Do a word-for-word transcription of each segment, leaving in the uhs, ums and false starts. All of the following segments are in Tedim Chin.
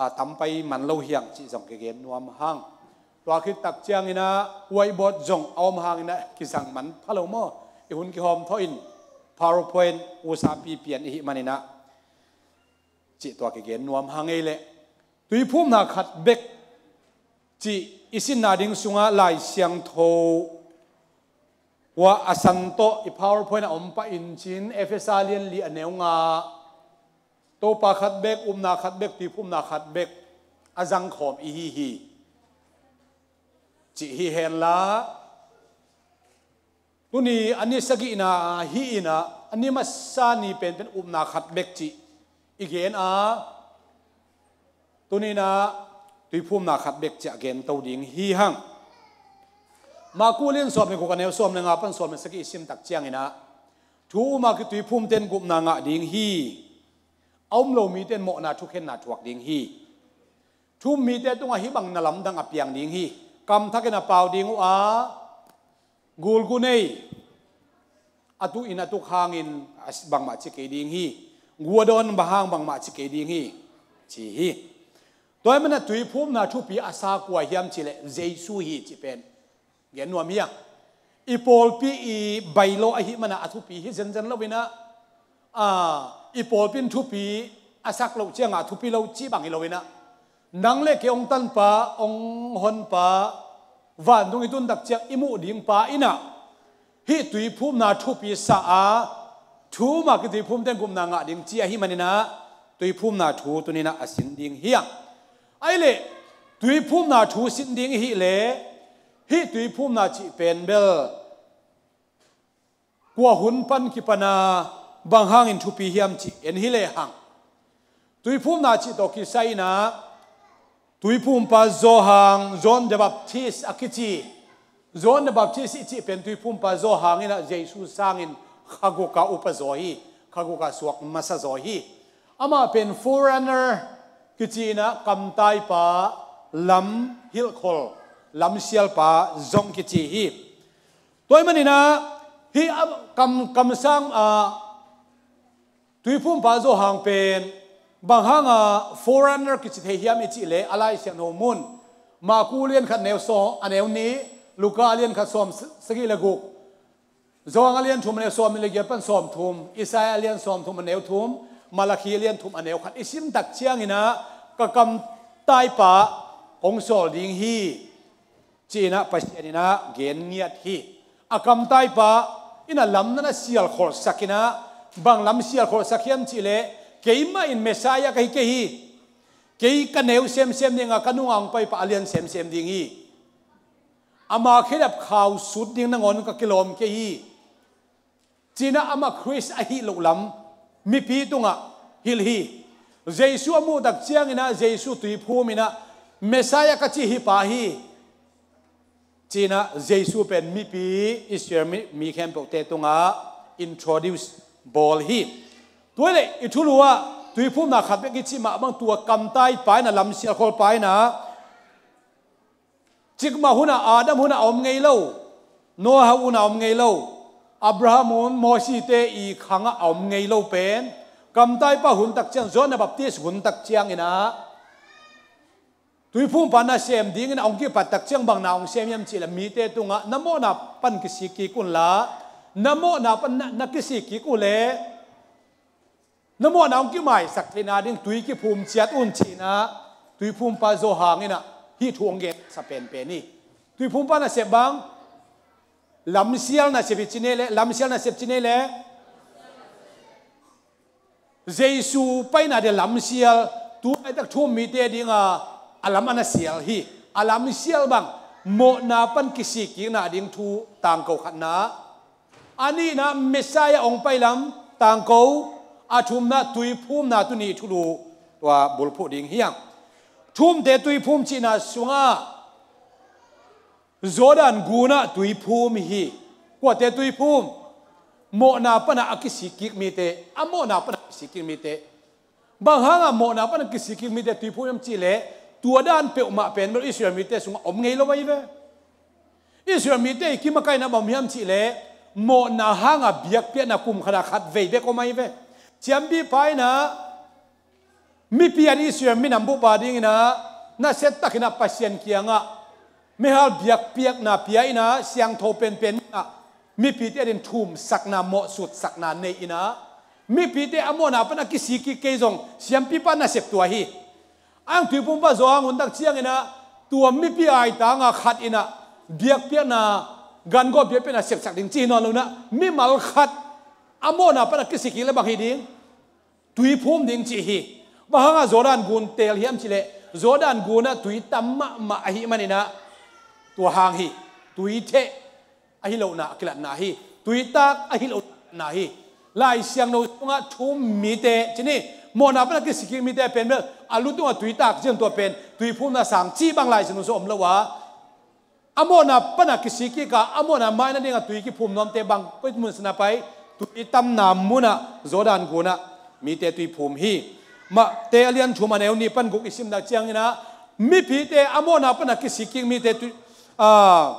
a tam pai man lo hiang cih zong kigen nuam hang. Tua khit tak ciangin ah whiteboard zong a om hangin ah kizang man pha lo maw? I hun kihawm thawh in PowerPoint usa pipian i hih manin ah cih tua kigen nuam hang ei leh. Tuiphumna khat bek cih i sinna ding sungah Lai Siangtho uah a san tawh i PowerPoint a om pah in cin Efesa lian li a neu nga, Topa khat bek, upna khat bek, tuiphumna khat bek a zangkhawm i hi hi. Cih hi henla, tuni a ni sagihna hi in ah, a ni masa ni penpen upna khat bek cih i gen a, tuni in ah tuiphumna khat bek cih a gen to ding hi hang. Maku lian sawm le guk a neu sawm le nga pan sawm le sagih i sim tak ciangin ah, thu um a kituiphumte in gupna ngah ding hi. A um lo mite in mawhna thukhenna thuak ding hi. Thu um mite tungah hih bang na lamdang a piang ding hi. Kamthakin a pau ding uh a, gulgu nei, a tuk in a tuk hangin a s-, bangmah ci kei ding hi. Gu a dawn bang hang bangmah ci kei ding hi, ci hi. Tua ahih manin ah tuiphumna thupi a sa kua hiam cih leh Jesu hi cih pen gen nuam hi a. I pawlpi i bylaw ahih manin ah a thupi hi zenzen lo in ah, a, i pawlpi in thupi a sak loh ciangah a thupi lo cih bang hi lo in ah, nang le kei hong tanpa, hong honpa, vantung i tun tak ciang i muh dingpa in ah hih tuiphumna thupi sa a, thu um a kituiphumte in gupna ngah ding ci ahih manin ah tuiphumna thu tuni in ah a sin ding hi a. Ahih leh tuiphumna thu sin ding i hih leh, hih tuiphumna cih pen bel kua hun pan kipan a bang hangin thupi hiam cih en hi lehang, tuiphumna cih tawh kisai in ah tuiphumpa Johan, John the Baptist a kici, John the Baptist i cih pen tuiphumpa Johan in ah Jesu sangin kha guk a upa zaw hi, kha guk a suak masa zaw hi. Amah pen forerunner kici in ah kamtaipa, lam hilhkhol, lamsialpa zong kici hi. Tua ahih manin ah hih a kam, kamsang a tuiphumpa Johan pen bang hang a forerunner kici thei hiam i cih leh a Lai Siangtho mun, Maku lian khat neu sawm, a neu nih, Luka lian khat sawm sagih le guk, Johan a lian thum a neu sawm nih le giat pan sawm thum, Isaiah a lian sawm thum a neu thum, Malakhi a lian thum a neu khat i sim tak ciangin ah ka kamtaipa kong sawl ding hi, ci in ah Pasian in ah gen ngiat hi. A kamtaipa in ah lam na na sialkholhsak in ah, bang lam sialkholhsak hiam cih leh, keimah in Messiah ka hi kei hi. Kei ka neu semsem ding a, ka nung a hong paipa a lian semsem ding hi. Ama khedap khau sut ding nangawn ka kilawm kei hi. Ci in ah amah Khrist ahih loh lam mipi tungah hilh hi. Jesu a muh tak ciangin ah Jesu tuiphum in ah Messiah ka ci hih pa hi, ci in ah Jesu pen mipi Israel mi, mi khempeuhte tungah introduce bawl hi. Tua ahih leh i thulu ah tuiphumna khat bek i cih mah bang tua kamtaipa in ah lamsialkholpa in ah Cikmah hunah, Adam hunah a om ngei lo. Noah hunah a om ngei lo. Abraham hun, Mosite i khangah a om ngei lo pen, kamtaipa hun tak ciang, Johan Baptist hun tak ciangin ah, tuiphumpa nasem dingin a hong kipat tak ciang bang na hong sem hiam cih leh mite tungah na mawhna pan kisik kik unla, na mawhna pan na, na kisik kik uhleh na mawhna hong kimaisak theihna ding tui kiphum ciat un ci-in ah, tuiphumpa Johan in ah hih thu hong gensa penpen hi. Tuiphumpa nasep bang, lamsial nasep hi ci nei leh, lamsial nasep ci nei leh, Jesu paina dia lamsial, tu laitak thu um mite dinga a lam a na sial hi. A lamsial bang, mawhna pan kisik kikna ding thu tangko khatna. A nihna Messiah hong pai lam tangko, a thumna tuiphumna tuni thulu tua bulphuh ding hi hang. Thu umte tuiphum cihna sungah Jordan gunah tuiphum hi. Kuate tuiphum? Mawhna panah a kisik kik mite, a mawhna panah a kisik kik mite. Bang hangah mawhna panah kisik kik mite tuiphum hiam cih leh, tua dan peuhmah pen bel Israel mite sungah om ngei lo ahi ve. Israel mite i kimakaihna bang hiam cih leh, mawhna hangah biakpiakna kum khatah khat vei bek om ahi ve. Ciampipa in ah Mipi an Israel minam bup a dingin ah, nasia takin ah Pasian kiangah meihal biakpiakna pia in ah, siangtho penpen in ah, mipite adingin thumsakna, mawhsutsakna nei in ah, mipite a mawhna pan a kisik kik kei zong siampipa nasep tua hi. A hang Tuiphumpa Johan hun tak ciangin ah, tua mipi aitanga khat in ah biakpiakna, gangawh biakpiakna sepsak ding ci hi nawn lo in ah, mimal khat a mawhna pan a kisik kik leh bang hi ding? Tui phum ding ci hi. Bang hangah Jordan gun teel hiam cih leh, Jordan gunah tui tam mahmah ahih manin ah, tua hang hi. Tui theh ahi lohna a kilatna hi. Tui tak ahi lohna hi. Lai Siangtho sungah thum mite ci ni, mawhna pan a kisik kik mite pen bel a lu tungah tui tak ciang tua pen tui phumna sang cih bang Lai Siangtho sung om lo a, a mawhna pan a kisik kik a, a mawhna maina dingah tui kiphum nuamte bang, koi mun sanah pai? Tui tamna munah, Jordan gunah mite tui phum hi. Mate a lian thum a neu nih pan guk i sim tak ciangin ah, mipite a mawhna pan a kisik kik mite tui, a,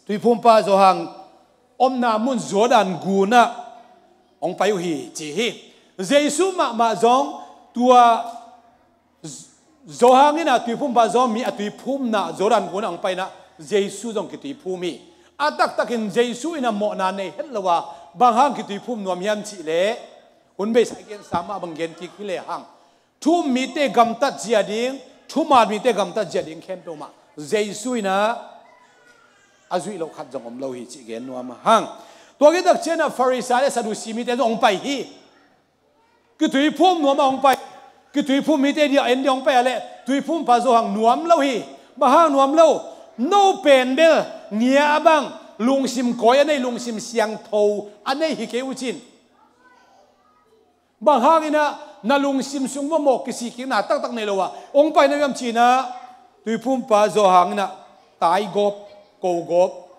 Tuiphumpa Johan omna mun Jordan gunah hong pai uh hi ci hi. Jesu mahmah zong tua Johan in ah, Tuiphumpa Johan mi a tui phumna Jordan gunah hong pai in ah, Jesu zong kitui phum hi. A taktakin Jesu in ah mawhna nei het lo a, bang hang kitui phum nuam hiam cih leh, hun beisa i gensa mah bang gen kik hi lehang, thu um mite gamtat zia ding, thuman mite gamtat zia ding khempeuh mah Jesu in ah a zuih loh khat zong om lo hi cih gen nuam a hang. Tua khit tak ciangin ah Farisi le Sadusi mite zong hong pai hi. Kitui phum nuam a hong pai. Kitui phum mite dia en dia hong pai a leh, Tuiphumpa Johan nuam lo hi. Bang hang nuam lo? No pen bel ngia a bang, lungsim kawi a nei, lungsim siangtho a nei hi kei uh cin. Bang hangin ah na lungsim sung mawhmawh kisik kikna taktak nei lo a hong pai na hiam ci in ah, Tuiphumpa Johan in ah taigawp, kogawp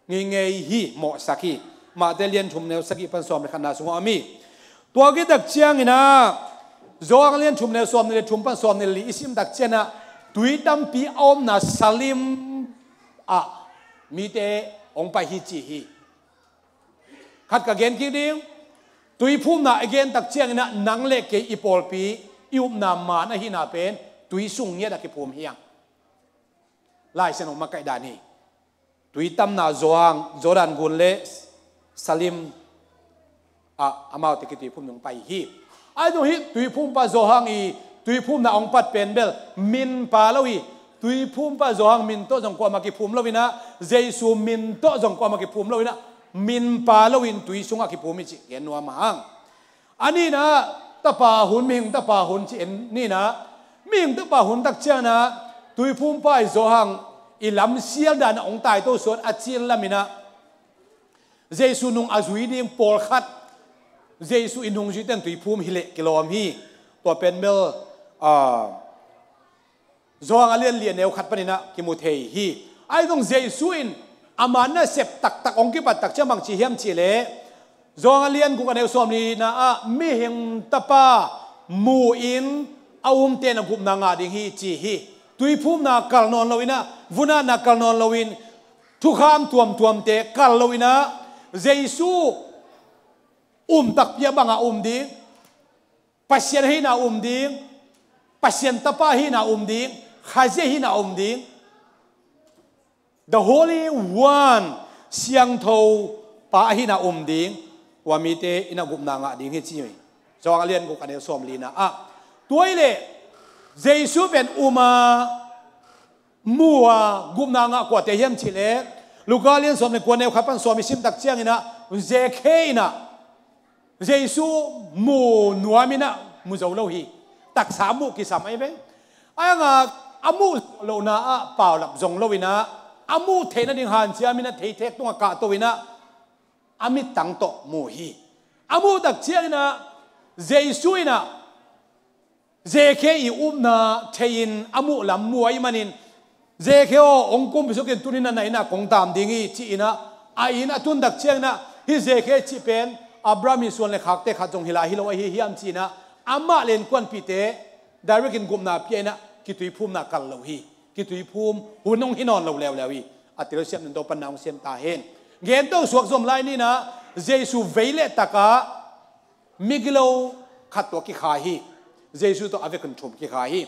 ngeingei hi, mawhsak hi. Mate lian thum neu sagih pan sawm le khatna sungah om hi. Tua khit tak ciangin ah, Johan lian thum neu sawm nih le thum pan sawm nih le li i sim tak ciangin ah, tui tampi a omna Salim ah mite hong pai hi ci hi. Khat ka gen kik ding, tui phumna i gen tak ciangin ah nang le kei i pawlpi, i upna man ahihna pen tui sung ngiat a kiphum hi hang. Lai Siangtho makaih dan hi. Tui tamna Johan, Jordan gun le Salim ah amaute kitui phum ding pai hi. Ahi zong hih Tuiphumpa Johan i tui phumna hong pat pen bel min pha lo hi. Tuiphumpa Johan min tawh zong kuamah kiphum lo in ah, Jesu min tawh zong kuamah kiphum lo in ah, min pha loin tui sungah kiphum hi cih gen nuam a hang. A nihna ah tapa hun, mihing tapa hun ci en ni in ah, mihing tapa hun tak ciangin ah, Tuiphumpa i Johan i lamsial dan ah hong taito suan a cil lam in ah, Jesu nung a zui ding pawlkhat, Jesu i nungzuite in tui phum hi leh kilawm hi. Tua pen bel, ah, Johan a lian li a neu khat panin ah kimu thei hi. Ahi zong Jesu in ama nasep taktak hong kipat tak ciang bang ci hiam cih leh, Johan a lian guk a neu sawm lina ah, mihing tapa mu-in a umte in a gupna ngah ding hi ci hi. Tui phumna kal nawn lo in ah, vun-atna kal nawn loin, thukham tuamtuamte kal lo in ah, Jesu um takpi a bangah um ding, Pasian ahihna um ding, Pasian tapa ahihna um ding, Khazih ahihna um ding, the Holy One, siangtho pa ahihna um ding, tua mite in a gupna ngah ding hi ci hi. Johan a lian guk a neu sawm lina ah. Tua hi leh Jesu pen um a, mu a, gupna ngah kuate hiam cih leh, Luka lian sawm le kua neu khat pan sawm i sim tak ciangin ah, Zekhe in ah Jesu mu nuam in ah mu zo lo hi. Taksa muh kisam ahi ve. Ahi hang a, a muh lohna ah paulap zong lo in ah, a muh theih nading hanciam in ah, theithek tungah kahto in ah, a mittang tawh mu hi. A muh tak ciangin ah, Jesu in ah Zekhe i upna thei-in a muh lam mu ahih manin, Zekhe aw, hong kumpi sukin tuni-in na inn ah kong taam ding hi, ci-in ah, a inn a tun tak ciangin ah, hih Zekhe cih pen Abraham i suan le khakte khat zong hi lai hi lo ahi hiam, ci-in ah, amah le innkuanpihte direct in gupna pia in ah, kitui phumna kal lo hi. Kitui phum hun hong hi nawn lo leuleu hi. A telsiam nung Topa'n na hong sem ta hen. Gento suak zom lai ni-in ah, Jesu vei le tak ah migilo khat tawh kikhai hi. Jesu tawh a vekun thum kikhai hi.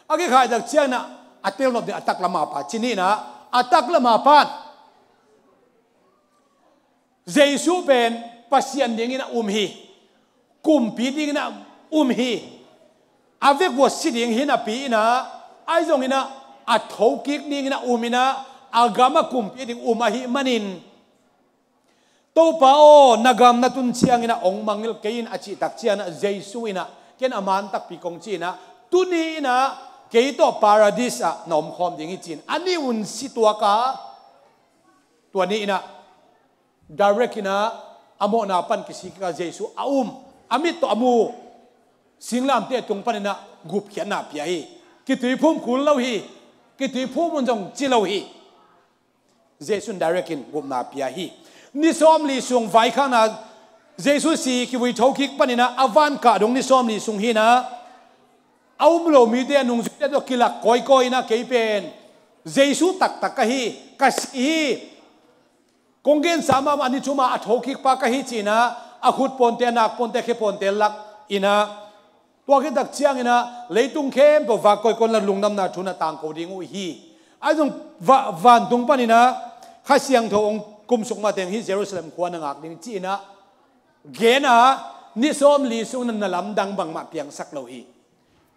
A kikhai tak ciangin ah a tel nop ding a taklam a pa ci ni in ah, a taklam a pan Jesu pen Pasian dingin a um hi. Kumpi dingin a um hi. A vek uh a si ding hi napi in ah, ahi zongin ah a thokik dingin a um in ah, a gam a kumpi ding um ahih manin, "Topa aw, na gam na tun ciangin ah hong mangngilh kei in," a cih tak ciangin ah Jesu in ah, "Ken a man takpi kong ci in ah, tuni in ah kei tawh Paradis ah na omkhawm ding hi," ci-in a nih un si tuak a, tua ni in ah direct in ah a mawhna pan kisik a Jesu a um, a mit tawh a mu, singlamteh tung panin ah gupkhiatna pia hi. Kituiphum kul lo hi. Kituiphum un zong ci lo hi. Jesu in direct in gupna pia hi. Ni sawmli sung vaikhakna, Jesu si kivui thokik panin ah a van kah dong ni sawmli sung hi in ah, a um lo mite, a nungzuite tawh kilak kawikawi in ah, "Kei pen Jesu taktak ka hi, ka si hi. Kong gensa mahmah ni thum a a thokik pa ka hi," ci-in ah a khut pawnte, a nak pawnte, a khe pawnte lak in ah, tua khit tak ciangin ah leitung khempeuh vak kawikawi in ah lungdamna thu na tangko ding uh hi. Ahi zong va-, vantung panin ah Kha Siangtho hong kumsuk mateng hih Jerusalem khua na ngak ding ci-in ah gen a, ni sawmli sung in ah na lamdang bangmah piangsak lo hi.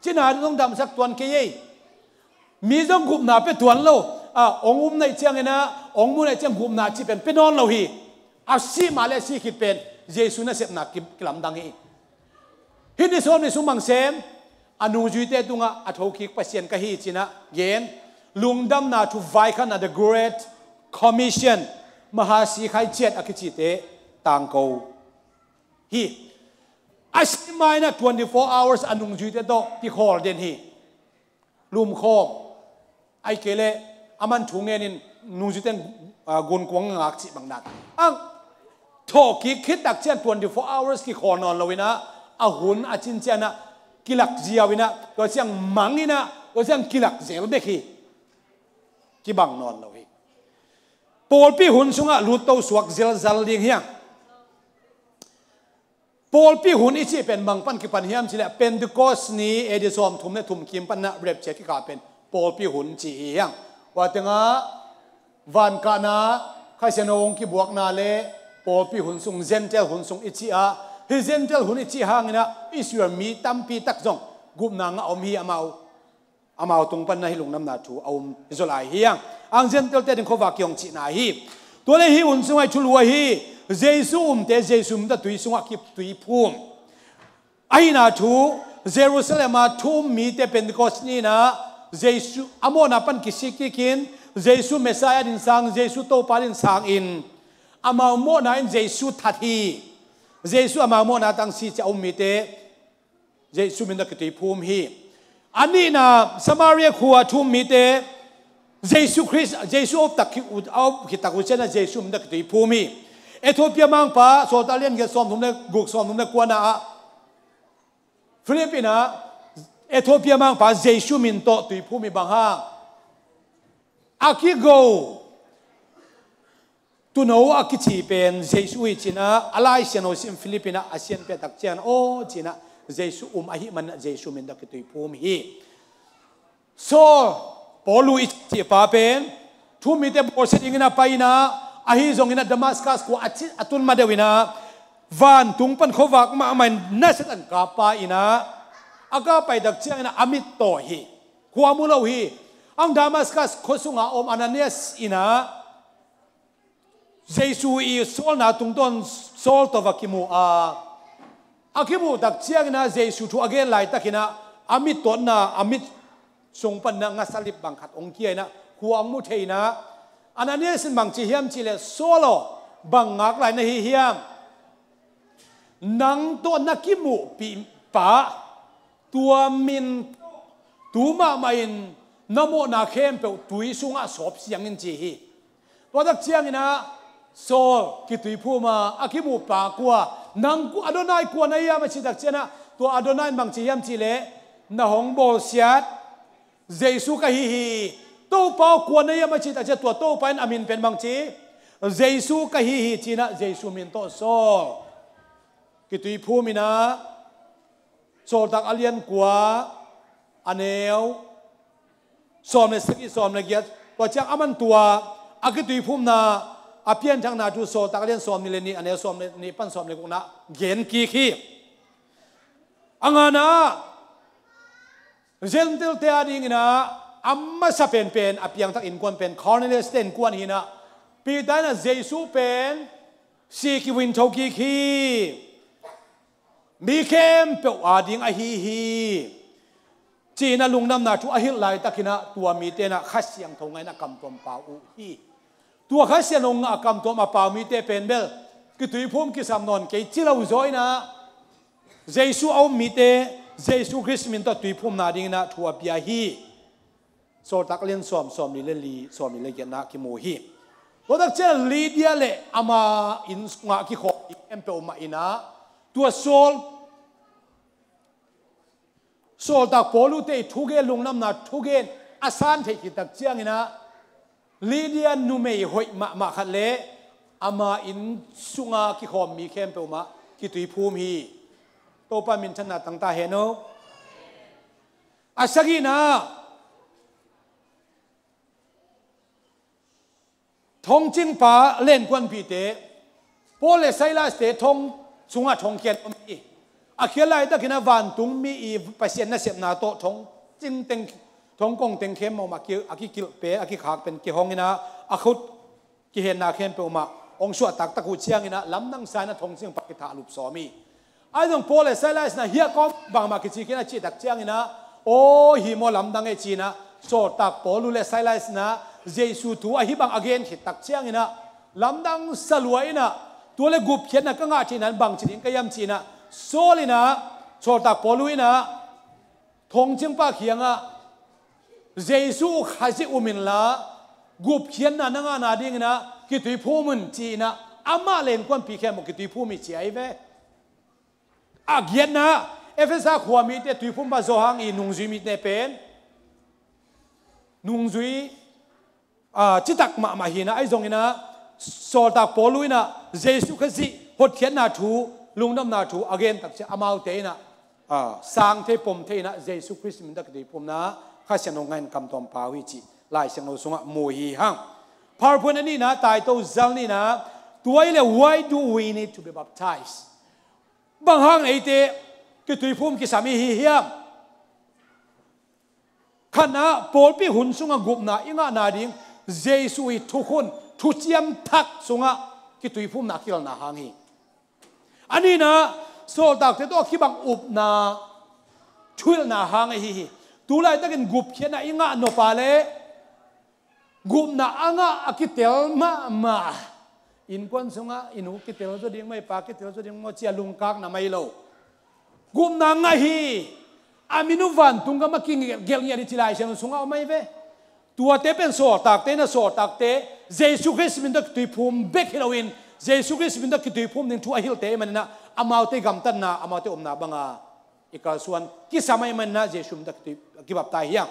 Cina zong damsak tuan kei ei. Mi zong gupna pia tuan lo. A, hong um naih ciangin ah, hong mu naih ciang gupna cih pen pia nawn lo hi. A sih mah leh a sih khit pen Jesu nasepna ki-, kilamdang hi. Hih ni sawmli sung bang sem, a nungzuite tungah a thokik Pasian ka hi ci-in ah gen, lungdamna thu vaikhakna, the Great Commission, Mahasi Khai Ciat a kicite tangko hi. A sih ma-in ah twenty-four hours a nungzuite tawh kikhawl den hi. Lumkhawm, ahih kei leh a man thu ngenin nungzuite in, ah, gunkuang ngak cih bang dan. Ang thawhkik khit tak ciang twenty-four hours kikhawl nawn lo in ah, a hun a cin ciangin ah kilak ziau in ah, tua ciang mang in ah, tua ciang kilak zel bek hi. Kibang nawn lo hi. Pawlpi hun sungah lutto suak zelzal ding hi hang. Pawlpi hun i cih pen bang pan kipan hiam cih leh, Pentecost ni A D sawmthum le thum kim pan in ah rapture kikah pen pawlpi hun ci hi hang. Tua teng ah van kahna, Kha Siangtho hong kibuakna le pawlpi hun sung, Gentile hun sung i cih a, hih Gentile hun i cih hangin ah Israel mi tampi tak zong gupna ngah om hi, amau amau tung pan in ah hih lungdamna thu a um hi zaw lai hi hang. Ang Gentile-te ding khuavak hi hong cihna hi. Tua leh hih hun sungah i thulu ahi, Jesu umte Jesu min tawh tui sungah kituiphum. Ahihna thu, Jerusalem a thu um mite Pentecost ni in ah Jesu a mawhna pan kisik kikin, Jesu Messiah ding sang, Jesu Topa ding sangin, amau mawhna in Jesu that hi. Jesu amau mawhna tang si ciang a um mite Jesu min tawh kituiphum hi. A nihna, Samaria khua thu um mite Jesu Khrist, Jesu a up tak hi, a up hi tak uh ciangin ah Jesu min tawh kituiphum hi. Ethiopia mangpa, Sawltak lian giat sawmthum le guk, sawmthum le kua na ah, Philip in ah Ethiopia mangpa Jesu min tawh tuiphum hi. Bang hang? A kigo tuuno a kici pen Jesu hi ci-in ah, a Lai Siangtho sim Philip in ah a sianpih tak ciangin, aw ci-in ah, Jesu um ahih manin ah Jesu min tawh kituiphum hi. Saul, Paulu i cih pa pen thu um mite bawlsia dingin a pai in ah, ahi zongin ah Damascus khua a ci-, a tun ma deuh in ah, vantung pan khuavak mahmah in nasia tan kap pa in ah, a kap pai tak ciangin ah a mit tawh hi. Khua mu lo hi. Ang Damascus khua sunga om Ananias in ah Jesu i sawlna tungtawn Saul tawh va kimu a, a kimuh tak ciangin ah Jesu thu a gen laitakin ah a mit tawtna, a mit sung pan in ah ngasalip bang khat hong kia in ah khua hong mu thei in ah, Ananias in bang ci hiam cih leh, "Saul aw, bang ngak lai na hi hiam? Nang tawh na kimuhpih pa, tua min tawh tu mahmah in na mawhna khempeuh tui sungah sawp siang in," ci hi. Tua tak ciangin ah Saul kituiphum a, a kimuh pa kua, "Nang ku-, Adonai kua na hiam?" a cih tak ciangin ah, tua Adonai in bang ci hiam cih leh, "Na hong bawlsiat Jesu ka hi hi." "Topa aw, kua na hiam?" a cih tak ciang tua Topa in a min pen bang ci, "Jesu ka hi hi," ci-in ah Jesu min tawh Saul kituiphum in ah, Sawltak a lian kua, a neu sawm le sagih, sawm le giat. Tua ciang aman tua a kituiphumna a pianthakna thu Sawltak a lian sawm nih le nih, a neu sawm le nih pan sawm le gukna gen kik hi. A ngana ah Gentile-te a dinginah a masa penpen a piangthak innkuan pen Cornelius-te innkuan hinah Peter inah Jesu pen si kivui in tho kik hi. Mi khempeuh ading ahi hi, ci-inah lungdamna thu a hilh laitakinah tua mite inah Kha Siangtho ngah inah kamtuam pau uh hi. Tua Kha Siangtho ngah a kamtuam a pau mite pen bel kituiphum kisam nawn kei ci lo zaw inah Jesu a um mite Jesu Khrist min tawh tuiphumna dinginah thu a pia hi. Sawltak a lian sawm, sawm nih le li, sawm nih le giatna kimu hi. Tua tak ciang Lydia le ama inn sungah kikhawm mi khempeuh mah inah tua Saul, Sawltak Paul uhte i thugen, lungdamna thugen a san theih khit tak cianginah Lydia numei hoih mahmah khat le ama inn sunga kikhawm mi khempeuh mah kituiphum hi. Topa minthanna tangta hen aw. A sagihna ah thongcingpa le innkuanpihte, Paul le Silas-te thong sungah thong khiat om hi. A khiat laitakinah vantung mi i Pasian nasepna tawh thongcing teng, thongkong teng khempeuh mah a ki, a kikilh pen, a kikhak pen kihong inah a khut kihenna khempeuh mah hong suahtaktak uh cianginah lamdang sa inah thongcingpa kithahlup sawm hi. Ahi zong Paul le Silas inah hiah kawm bangmah kici kei inah cihtak cianginah, aw hi maw lamdang e ci-inah Sawltak Paul uh le Silas inah Jesu thu ahi bang a gen khit tak cianginah lamdang sa lua inah, tua le gupkhiatna ka ngah theihna in bangci ding ka hiam ci-inah Saul inah Sawltak Paul uh inah thongcingpa kiangah Jesu uh Khazih um inla gupkhiatna na ngahna dinginah kituiphum un ci-inah amah le innkuanpih khempeuh kituiphum hi ci ahi ve. A giatna, Efesa khua mite tuiphumpa zaw hang i nungzui mite pen nungzui, ah, citak mahmah hinah ahi zonginah Sawltak Paul uh inah Jesu Khazih hotkhiatna thu, lungdamna thu a gen tak ciang amaute inah, ah, sang thei pom thei inah Jesu Khrist min tawh kituiphumna Kha Siangtho ngah in kamtuam pau hi cih Lai Siangtho sungah mu hi hang. PowerPoint a nihna, taito zal nihna, tua hi le, why do we need to be baptized? Bang hang eite kituiphum kisam i hi hiam? Khatna, pawlpi hun sungah gupna i ngahna ding Jesu i thukhun, thuciam thak sungah kituiphumna kilna hang hi. A nihna, sawltakte tawh a kibang upna thuhilhna hang ahi hi. Tulaitakin gupkhiatna i ngah nop a le gupna a ngah a kitel mahmah. Innkuan sungah i nu kitel zaw ding maw, i pa kitel zaw ding maw ci-a lungkakna mai lo. Gupna ngah hi. A min uh vantung gam a kigelh ngiat hi ci Lai Siangtho sungah om ahi ve. Tuate pen sawltakte inah sawltakte Jesu Khrist min tawh kituiphum bek hi loin Jesu Khrist min tawh kituiphum ding thu a hilhte ahih maninah amaute gamtatna, amaute omna banga i kalsuan kisam ahih maninah Jesu min tawh kitui, kibaptai hi hang.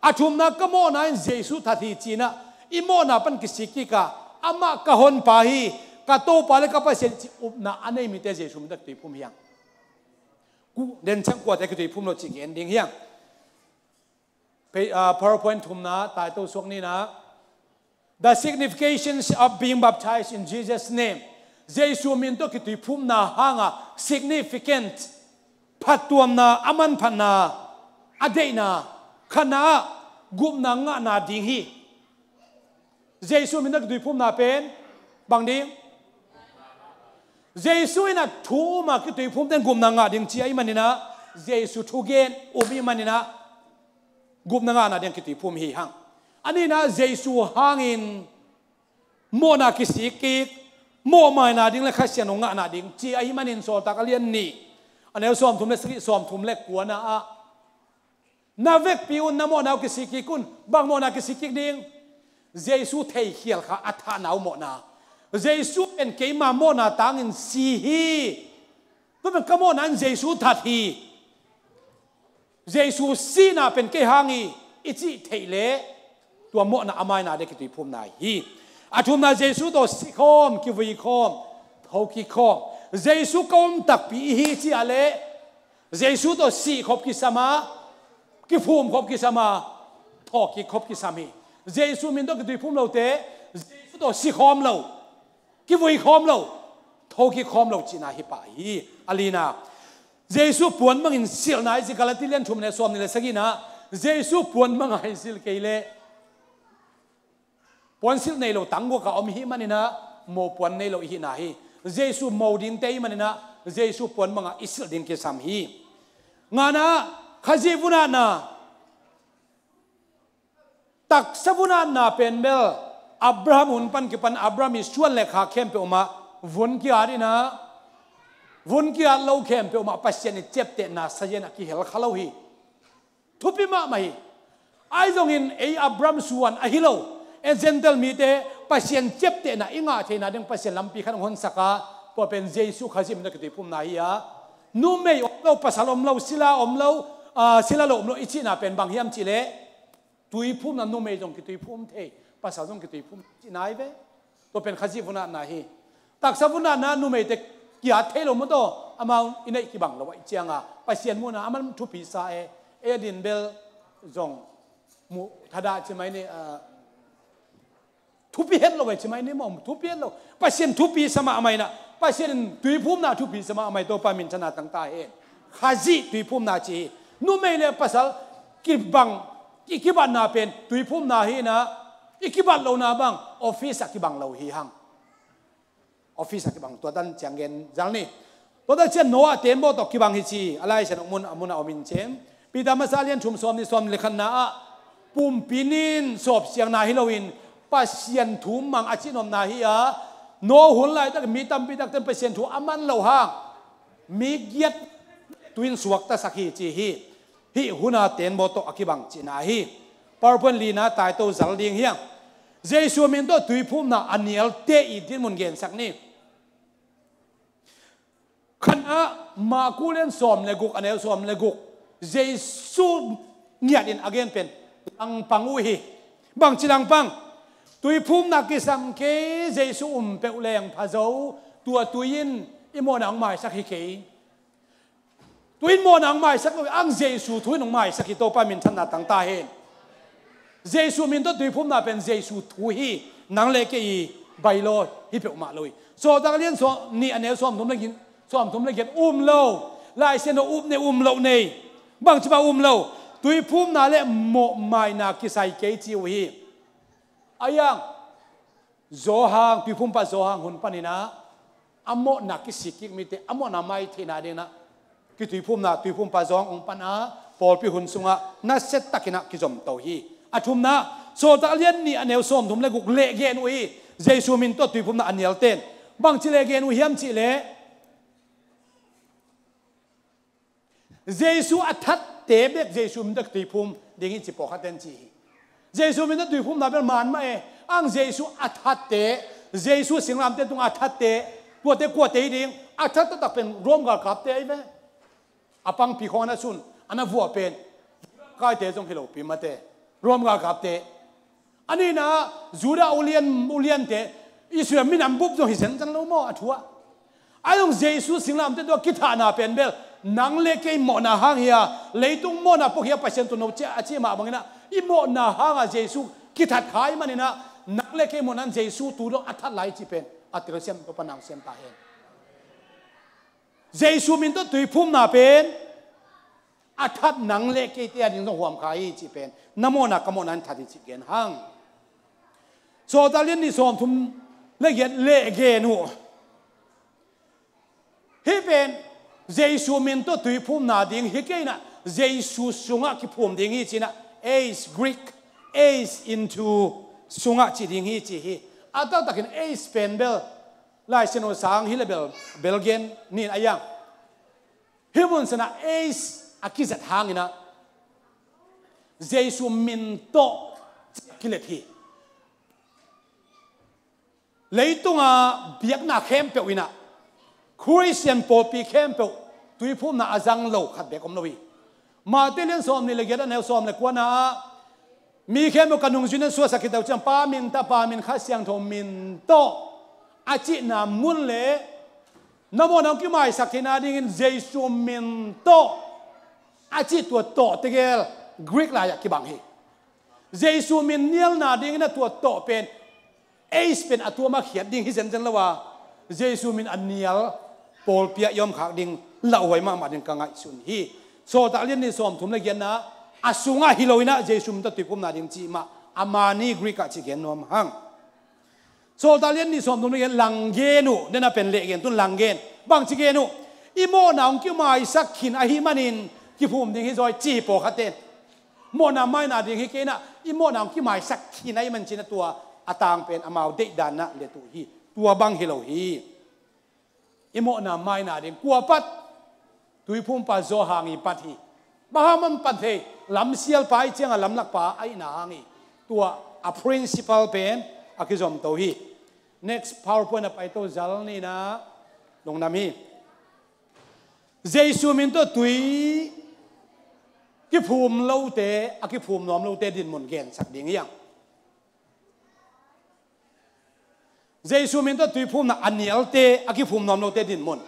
A thumna, ka mawhna in Jesu that hi ci-inah i mawhna pan kisik kik a, amah ka honpa hi, ka Topa le ka Pasian cih upna a nei mite Jesu min tawh kituiphum hi hang. Ku, den ciang kuate kituiphum lo cih gen ding hi hang. Pe-, ah, PowerPoint thumna, taito suak nihna. The significance of being baptized in Jesus' name. Jesu min tawh kituiphumna hanga significant, phattuamna, a manphatna, a deihna, khatna ah gupna ngahna ding hi. Jesu min tawh kituiphumna pen bang ding? Jesu inah thu um a kituiphumte in gupna ngah ding ci ahih maninah Jesu thugen um ahih maninah gupna ngahna ding kituiphum hi hang. A nihna, Jesu hangin mawhna kisik kik, mawhmaina ding le Kha Siangtho ngahna ding ci ahih manin Sawltak a lian nih, a neu sawmthum le sagih, sawmthum le kuana ah, na vekpi un, na mawhna uh kisik kik un. Bang mawhna kisik kik ding? Jesu theikhial kha a thahna uh mawhna. Jesu pen keima mawhna tangin si hi. Tua pen ka mawhna in Jesu that hi. Jesu sihna pen kei hang hi, i cih theih leh tua mawhna a maina ding kituiphumna hi. A thumna, Jesu tawh si khawm, kivui khawm, tho kik khawm. Jesu ka om takpi i hi ci a leh Jesu tawh sih khop kisam a, kiphum khop kisam a, thawhkik khop kisam hi. Jesu min tawh kituiphum lote, Jesu tawh si khawm lo, kivui khawm lo, thokik khawm lo cihna hi pah hi. A lina, Jesu puan bangin silhna i ci, Galati lian thum le sawm nih le sagihna, Jesu puan banga i silh kei leh puansilh nei lo tangguak a om i hih maninah, mo puan nei lo i hihna hi. Jesu mo dingte i hih maninah, Jesu puan banga i silh ding kisam hi. Ngana, Khazih vunatna, taksa vunatna pen bel, Abraham hun pan kipan Abraham i suan le khak khempeuh mah vun kiat inah, vun kiat lo khempeuh mah Pasian i ciaptehna sazian a kihel kha lo hi. Thupi mahmah hi. Ahi zongin ei Abraham suan ahi lo, ei Gentile mite Pasian ciaptehna i ngah theihna ding Pasian lampi khat hong honsak a, tua pen Jesu Khazih min tawh kituiphumna hi a, numei om lo, pasal om lo, sila om lo, ah, sila lo om lo i cihna pen bang hiam cihleh, tuiphumna, numei zong kituiphum thei, pasal zong kituiphum cihna hi ve. Tua pen Khazih vunatna hi. Taksa vunatna numeite kiat thei lo maw taw, amau i neih kibang lo ahih cianga Pasian muhna a man thupi sa e. Ei a din bel zong muh thadah ci mai ni, ah, thupi het lo e ci mai ni maw, thupi het lo. Pasian thupi sa mahmah inah, Pasian in tuiphumna thupi sa mahmah, Topa minthanna tangta hen. Khazih tuiphumna ci hi. Numei le pasal kibang, i kibatna pen tuiphumna hi inah, i kibat lohna bang office ah kibang lo hi hang. Office ah kibang, tua tan ciang gen zal ni. Tua tan ciang Noah tenbaw tawh kibang hi ci, a Lai Siangtho mun a mun a om in cem. Peter masa lian thum sawm nih sawm le khatna ah, pumpi nin sawpsiangna hi loin Pasian thu mang a cihnopna hi a, Noah hun laitak mi tampi takten Pasian thu a man lo hang, mi giat tuin suaktasak hi ci hi. Hih huna tenbaw tawh a kibang cihna hi. PowerPoint lina taito zal ding hiang. Jesu min tawh tuiphumna a nialte i dinmun gensak ni. Khatna, Maku lian sawm le guk, a neu sawm le guk. Jesu ngiatin a gen pen langpang uh hi. Bangci langpang? Tuiphumna kisam kei, Jesu um peuh leng pha zo, tua tui in i mawhna hong maisak hi kei. Tui in mawhna hong maisak lo hi, ang Jesu thu in hong maisak hi, Topa minthanna tangta hen. Jesu min tawh tuiphumna pen Jesu thu hi, nang le kei i bylaw hi peuhmah lo hi. Sawltak lian sawm nih, a neu sawm thum le giat, sawm thum le giat, um lo. Lai Siangtho up nei, um lo nei. Bangci bang um lo? Tuiphumna le mawhmaina kisai kei ci uh hi. A iang Johan, tuiphumpa Johan hun paninah, a mawhna kisik kik mite a mawhna mai theihna dinah, kituiphumna, tuiphumpa Johan hong pana, pawlpi hun sungah nasia takinah kizomto hi. A thumna, Sawltak lian nih, a neu sawm thum le guk leh gen uh hi. Jesu min tawh tuiphumna a nialten bangci leh gen uh hiam cihleh, Jesu a thatte bek Jesu min tawh tuiphum ding hi ci pawlkhatten ci hi. Jesu min tawh tuiphumna bel man mah e. Ang Jesu a thatte, Jesu singlamte tungah a thatte, kuate kuate hi ding, a that taktak pen Rom galkapte ahi ve. A pangpi khawng a na sun, a na vuah pen kaite zong hi lopi mate, Rom galkapte. A nihna, Judah ulian, uliante, Israel minam bup zong hi zenzen lo maw a thu ah? A zong Jesu singlamte tawh a kithahna pen bel, nang le kei mawhna hang hi a, leitung mawhna pawh hi a, Pasian tawh no ciah a ci mah banginah, i mawhna hanga Jesu kithat kha i maninah, nang le kei mawhna in Jesu tu dong a that lai cih pen a telsiam, Topa nang siam ta hen. Jesu min tawh tuiphumna pen a that nang le keite a ding zong huam kha hi cih pen, na mawhna ka mawhna in that hi cih gen hang. Sawltak lian nih, sawm thum le giat leh gen uh. Hih pen Jesu min tawh tuiphumna ding hi kei inah, Jesu sungah kiphum ding hi ci inah, eis, Greek eis, into sungah ci ding hi ci hi. A taktakin eis pen bel Lai Siangtho sang hi le bel, bel gen nin a iang. Hih mun sanah eis a kizat hanginah Jesu min tawh kilet hi. Leitunga biakna khempeuh inah, Khristian pawlpi khempeuh tuiphumna a zang lo khat bek om lo hi. Mate lian sawm nih le giat, a neu sawm le kuana ah, mi khempeuh ka nungzuiin suaksak khit uh ciang Pa min, Tapa min, Kha Siangtho min tawh a cihna mun le Na mawhna hong kimaisak theihna dingin Jesu min tawh a cih tua tawh tegel Greek lai-ah kibang hi. Jesu min nialna dingin a tua tawh pen, eis pen a tuam a khiat ding hi zenzen lo a, Jesu min a nial pawlpi ah i omkhak ding lauhuai mahmah ding ka ngaihsun hi. Sawltak lian nih sawmthum le giatna, a sungah hi lo inah Jesu min tawh tuiphumna ding cih mah a mani Greek ah ci gen nuam hang. Sawltak lian nih sawmthum le giat, lang gen uh, den a pen leh gen tun lang gen. Bangci gen uh, i mawhna hong kimaisak khin ahih manin kiphum ding hi zaw i ci hi pawlkhat ten. Mawhna maina ding hi kei inah, i mawhna hong kimaisak khin ahih man cin a tua a tang pen amau deihdan ah let uh hi. Tua bang hi lo hi. I mawhna maina ding kua pat? Tuiphumpa Johan i pat hi. Bang hang man pan thei, lamsialpa i cianga lamlakpa a hihna hang hi. Tua a principle pen a kizomto hi. Next PowerPoint a paito zal ni inah lungdam hi. Jesu min tawh tui kiphum lote, a kiphum nuam lote dinmun gensak ding hi hang. Jesu min tawh tuiphumna a nialte, a kiphum nuam lote dinmun.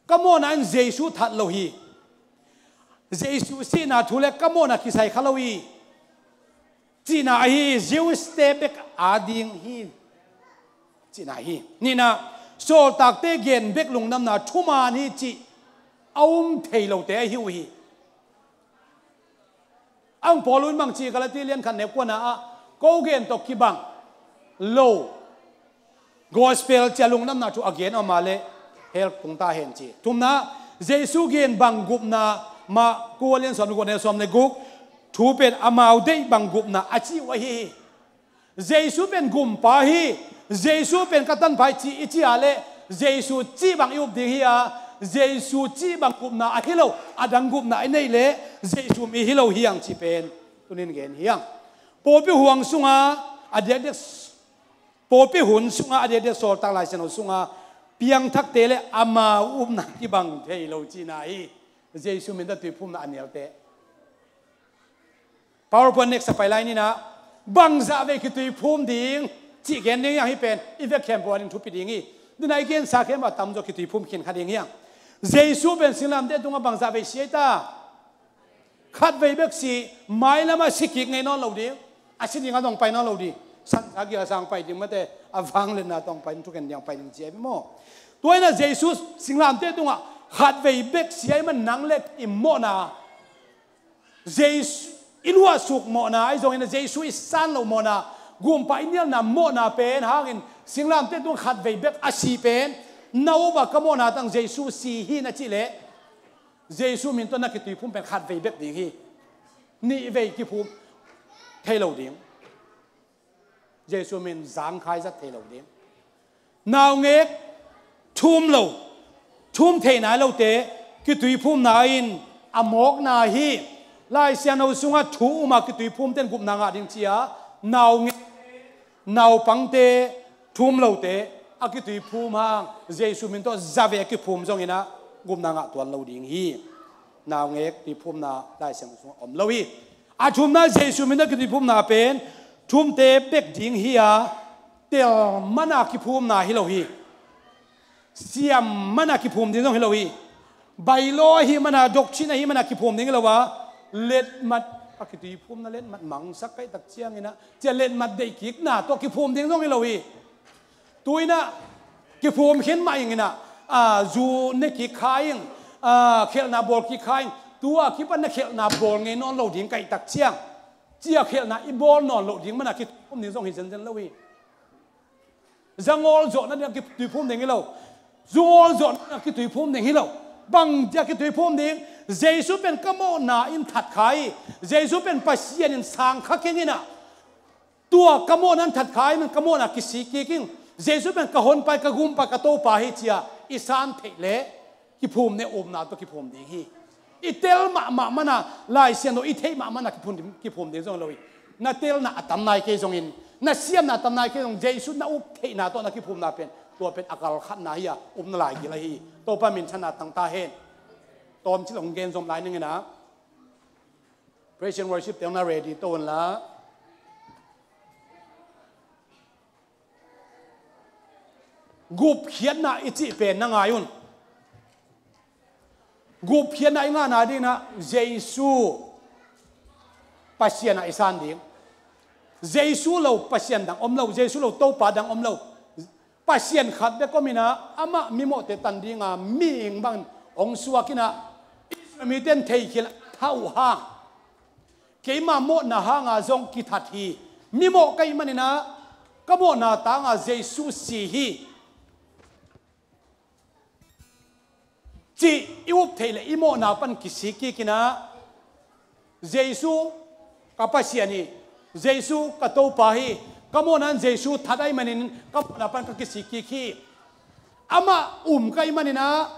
Ka mawhna in Jesu that lo hi. Jesu sihna thu le ka mawhna kisai kha lo hi. Cihna ahi, Jews-te bek a ding hi. Cihna hi. Nihna, sawltakte gen bek lungdamna thuman hi cih a um thei lote ahi uh hi. Ang Paul in bang ci, Galati lian khat neu kuana ah, ko gen tawh kibang lo gospel cia lungdamna thu a gen a om a leh hell tung ta hen ci. Thumna, Jesu gen bang gupna mah, Korin lian sawm le guk neu sawm le guk, thu pen amau deih bang gupna a ci uh ahi hi. Jesu pen gumpa hi, Jesu pen ka tanpha hi ci i ci a leh, Jesu cih bang i up ding hi a, Jesu cih bang gupna ahi lo a dang gupna i neih leh Jesu mi hi lo hi hang ci pen tunin gen hi hang. Pawlpi huang sunga a diakdiak, pawlpi hun sunga a diakdiak sawltak Lai Siangtho sunga piangthakte le amau upna kibang thei lo cihna hi. Jesu min tawh tuiphumna a nialte. PowerPoint next a pai lai ni inah, bangzah vei kituiphum ding cih gen ding hi hang. Hih pen i vek khempeuh a ding thupi ding hi. Tuni-in i gensa khempeuh a tamzaw kituiphum khin kha ding hi hang. Jesu pen singlamteh tungah bangzah vei si ahi ta? Khat vei bek si, mailamah si kik ngei nawn lo ding. A si dingah dong pai nawn lo ding. Sansa gil sang pai ding mate, a vangliatna tawh pai ding, thukhen ding pai ding ci ahi maw. Tua inah Jesu singlamteh tungah khat vei bek si ahih man nang le i mawhna, Jesu i luahsuk mawhna ahi zongin, Jesu i san loh mawhna, gumpa i nialna mawhna pen hangin singlamteh tungah khat vei bek a si pen na upah ka mawhna tang Jesu si hi na cih leh, Jesu min tawh na kituiphum pen khat vei bek ding hi. Nih vei kiphum thei lo ding. Jesu min zangkhai zat thei lo ding. Naungek thum lo, thum thei nai lote kituiphumna in a mawkna hi. Lai Siangtho sungah thu um a kituiphumte in gupna ngah ding ci a, naungek, naupangte, thum lote a kituiphum hang Jesu min tawh za vei a kiphum zongin ah gupna ngah tuan lo ding hi. Naungek tuiphumna Lai Siangtho sungah om lo hi. A thumna, Jesu min a kituiphumna pen thumte bek ding hi a, tel mana kiphumna hi lo hi. Siam mana kiphum ding zong hi lo hi. Bylaw ahih mana, doctrine ahih mana kiphum ding hi lo a, letmat, a kituiphumna letmat mangsak kaihtak ciangin ah, cia letmat deihkikna tawh kiphum ding zong hi lo hi. Tu-in ah kiphum khin mah ing in ah, a, zu ne kik kha ing, a, khelhna bawl kik kha ing, tu-a kipan na khelhna bawl ngei nawn lo ding kaihtak ciang, cia khelhna i bawl nawn loh ding mana kituiphum ding zong hi zenzen lo hi. Zangawl zawhna ding a kituiphum ding hi lo. Zungawl zawhna ding a kituiphum ding hi lo. Bang ding a kituiphum ding? Jesu pen ka mawhna in that kha hi. Jesu pen Pasian in sang kha keng in ah, tua ka mawhna in that kha hi, man ka mawhna kisik kik ing. Jesu pen ka honpa hi, ka gumpa, ka Topa hi ci a i san theih leh kiphum ne, upna tawh kiphum ding hi. I tel mahmah mana, Lai Siangtho i theih mahmah mana kiphum ding, kiphum ding zong hi lo hi. Na telna a tam nai kei zongin, na siamna a tam nai kei zong, Jesu na up theihna tawh na kiphumna pen, tua pen a kal khatna hi a, upna laigil ahi hi. Topa minthanna tang ta hen. Tawmcik hong gen zom lai ning in ah, praise and worship te hong na ready to un la. Gupkhiatna i cih pen na ngai un. Gupkhiatna i ngahna dingin ah Jesu Pasian ah i san ding. Jesu lo Pasian dang om lo, Jesu lo Topa dang om lo. Pasian khat bek om in ah amah mimawhte tan dingin mihing bangin hong suak in ah Israel mite in theikhia a that uh hang, keima mawhna hanga zong kithat hi. Mimawh ka hih manin ah ka mawhna tangin Jesu si hi, cih i up theih leh i mawhna pan kisik kik in ah, Jesu ka Pasian hi, Jesu ka Topa hi, ka mawhna in Jesu that ahih manin ka mawhna pan ka kisik kik hi. Amah um ka hih manin ah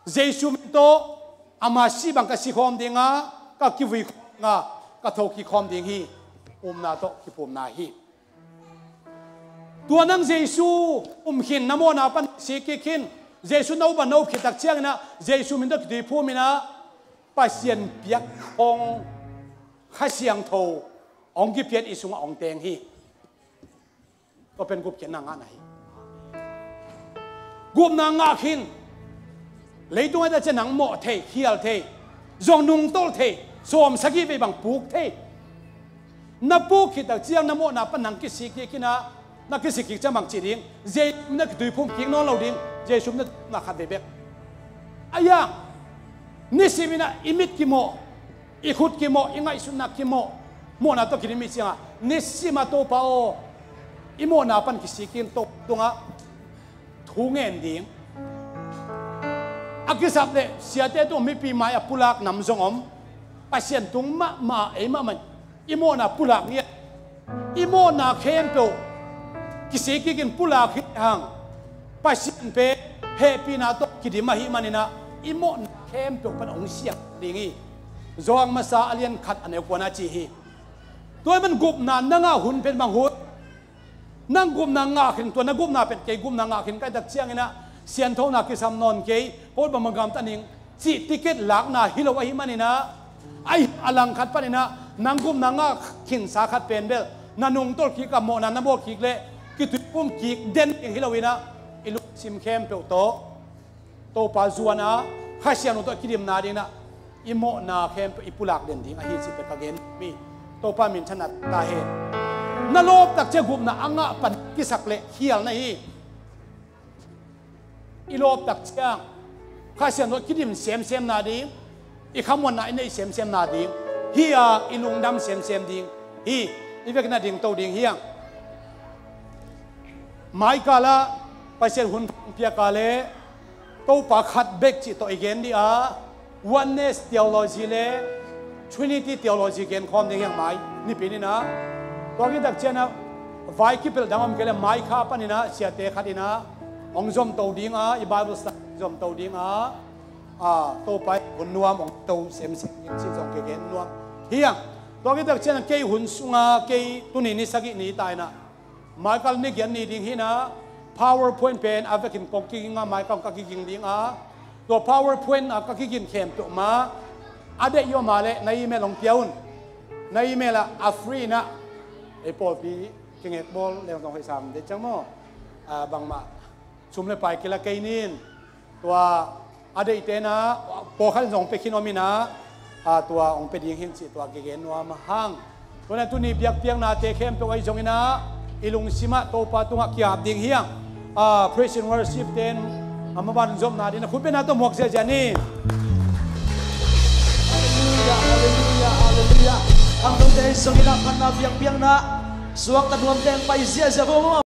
Jesu min tawh ama sih bang ka si khawm ding a, ka kivui khawm ding a, ka thokik khawm ding hi. Upna tawh kiphumna hi. Tua nang Jesu um khin, na mawhna pan kisik kik khin. Jesu na up a, na up khit tak ciangin ah Jesu min tawh kituiphum in ah Pasian piak khawng Kha Siangtho hong kipian i sungah hong teng hi. Tua pen gupkhiatna ngahna hi. Gupna ngah khin. Leitung ah i tak ciang nang mawh thei, khial thei, zong nungtolh thei, sawm sagih vei bang puk thei. Na puk khit tak ciang na mawhna pan nang kisik kik in ah, na kisik kik ciang bang ci ding, Jesu min a kituiphum kik nawn lo ding, Jesu min a khat vei bek. A hiang, nisim in ah i mit kimawh, i khut kimawh, i ngaihsutna kimawh, mawhna tawh kidim i ciangin, nisim a Topa aw, i mawhna pan kisik in Topa tungah thu ngen ding. A kisap leh siate tung mipi mai a pulak nam zong om. Pasian tung mahmah, ei mahmah in i mawhna pulak ngiat. I mawhna khempeuh kisik kik in pulak hi hang, Pasian pen hehpihna tawh kidim ahih manin ah i mawhna khempeuh pan hong siang ding hi. Johan masa a lian khat a neu kuana ci hi. Tua ahih man gupna na ngah hun pen bang hun? Nang gupna ngah khin, tua na gupna pen kei gupna ngah khin ka hih tak ciangin ah sianthona kisam nawn kei, Kawl bang bang gamta ning cih ticket lakna hi lo ahih manin ah, a langkhat panin ah nang gupna ngah khinsa khat pen bel na nungtolh kik a, mawhna na bawl kik leh kituiphum kik den ding hi lo in ah, i lungsim khempeuh tawh Topa zuan a, Kha Siangtho tawh kidimna dingin ah i mawhna khempeuh i pulak den ding ahi cih pen ka gen hi. Topa minthanna ta hen. Na lawp tak ciang gupna a ngah pan kisak leh khial na hi. I lawp tak ciang Kha Siangtho kidim semsem na ding, i khamuanna i neih semsem na ding hi a, i lungdam semsem ding hi. I vekin a dingto ding hi hang. Maikal ah Pasian hun piak a leh Topa khat bek cih tawh i gen ding a, oneness theology le Trinity theology gen khawm ding hi hang mai nipi ni-in ah. Tua khit tak ciang ah vai kipelh dang om kei leh Maikal panin ah siate khat in ah hong zomto ding a, i Bible study zomto ding a, a, Topa i hun nuam hong to semsem ding cih zong kigen nuam hi hang. Tua khit tak ciang ah kei hun sungah kei tuni ni sagih ni ta in ah, Maikal ni giat ni ding hi-in ah, PowerPoint pen a vekin kong kiging a, Maikal ka kiging ding a, tua PowerPoint a ka kiging khempeuh mah a deih i om a leh na email hong pia un. Na email ah a free in ah, ei pawlpi kingek bawl leng zong hoih sam ding ciang maw? A, bangmah sum le pai kila kei ning. Tua a deihte in ah pawlkhat in zong pia khin om in ah, a, tua hong pia ding hi-in cih tua kigen nuam hang. Tua in ah tuni biakpiaknate khempeuh ahi zongin ah i lungsim ah Topa tungah ki-ap ding hi hang. A, praise and worship ten a maban zopna dingin a khut bengna tawh muak ziahziah ni. Halleluiah, halleluiah, halleluiah. Khangnote ahi zongin ah phatna biakpiakna suakta nuam teng pai ziahziah vo.